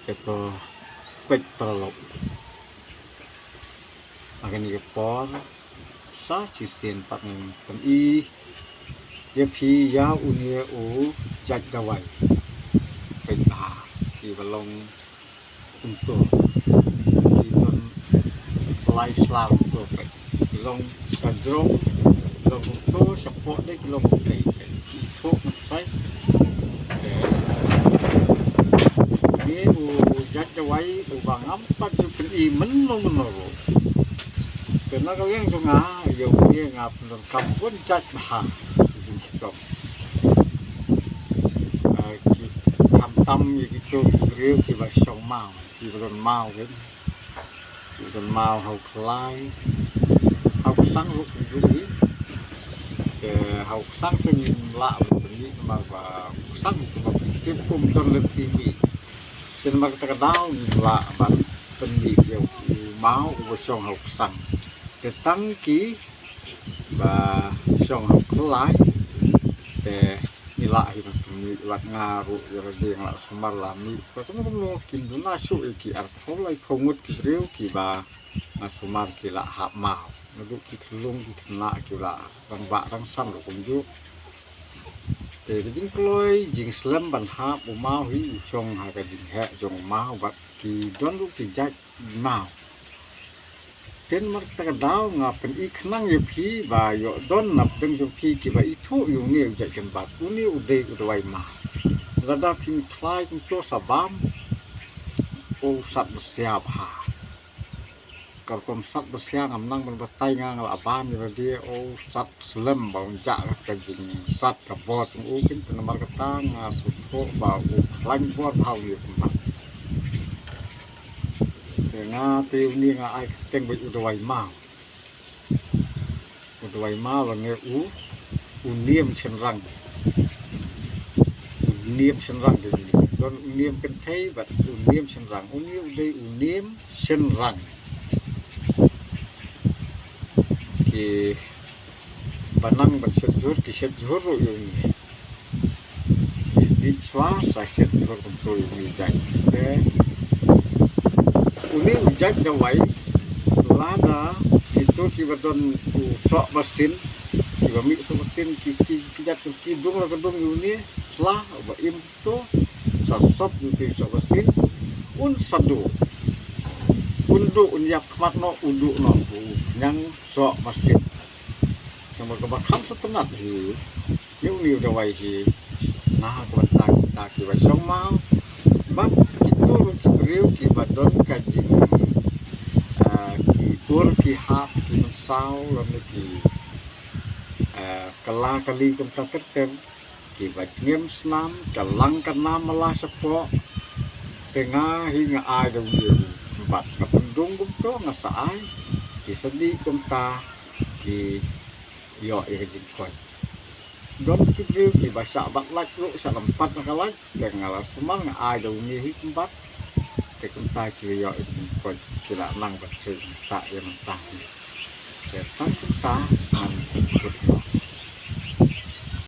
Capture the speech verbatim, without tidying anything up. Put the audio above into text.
Kato peit paralok. Ha kane ka por sa shisien pat ngan pyni ïa phi ïa une u jait dawai. Peit bha, kiba long kumto, ki don lai sla kumto peit. Ki long sa jrong, ki long kumto, shapoh de ki long kumto. Ki thoh kumto. Une u jait dawai uba ngam pat ju pyni mynno mynno ruh. Te na ka liang jong nga, ïa une nga pyndonkam bun jait bha jingshitom. Ah, ki, khamtam ïa kito ki briew kiba shong maw, kiba don maw, ki Ki don maw ha u khlai, ha u ksang ruh kumjuh hi. Te ha u ksang te ngim lah ban pyni namar ba u ksang kumba pyntip um don lynti mih. Te namar kata ka daw ngim lah ban pyni ïa u maw uba shong ha u ksang. Te tang kiba shong ha u khlai te ngi lah hi ban pyni, wat nga ruh ïa lade nga lah sumar la mih. Ba kumno kumno kim duna shuh ïa ki arphew laiphew ngut ki briew kiba nga sumar ki la hap maw. Naduh ki khyllung ki khynnah ki la rangbah rangsam ruh kumjuh. Te ka jingkloi jingslem ban hap u maw hi u shong ha ka jingheh jong u maw bad ki don ruh ki jait maw. Te namar kata ka daw nga pyni khnang ïa phi ba ïoh don na pdeng jong phi kiba ithuh ïa une u jait kynbat, une u dei u dawai maw. Lada phim khlai kumto sa bam, u sat bsia bha. Ka rukom sat bsia ngam nang ban batai, nga nga la bam ïa lade, u sat slem ba un jah ka jingsat ka bor jong u. Te namar kata nga sngewthuh ba u khlaiñ bor bha une u kynbat. Te nga te une nga ai kyrteng ba u dawai maw. U dawai maw lane u, u niem shynrang. U niem shynrang te une. Don u niem kynthei bad u niem shynrang. Une u dei u niem shynrang. Kiba nang ban shet jhur ki shet jhur ruh ïa une. Ki sdieh shuwa sa shet jhur kumto ïa une jait. Te une u jait dawai lada kito kiba don u soh basin, kiba mih soh basin, ki, ki, ki jait ki dung la ka dung ïa une sla uba im to, sa sop ïa uto u soh basin, un sa duh. Un duh, un ïap khmat noh, un duh noh, u ñiang soh basin. Namar kaba kham sngewtynnat hi ïa une u dawai hi na ka bynta kita kiba shong maw bad kito ruh ki briew kiba don ka jing, ah, ki bor ki hap ki mynsaw lane ki, ah, kylla kali kumta ter ter. Kiba jngem snam, ka lang ka nam mala shapoh. Te nga hi nga ai da une u kynbat, nga pyndung kumto nga sa ai. Ki sa dih kumta ki ïoh ïa ka jingkoit. Don ki briew kiba shah bat lait ruh, shah lympat na ka lait. Te nga la sumar nga ai da une hi kynbat. Te kumta ki ïoh ïa ka jingkoit, ki la nang ban trei mynta ïa mynta hi. Te tang kumta ngan kut noh.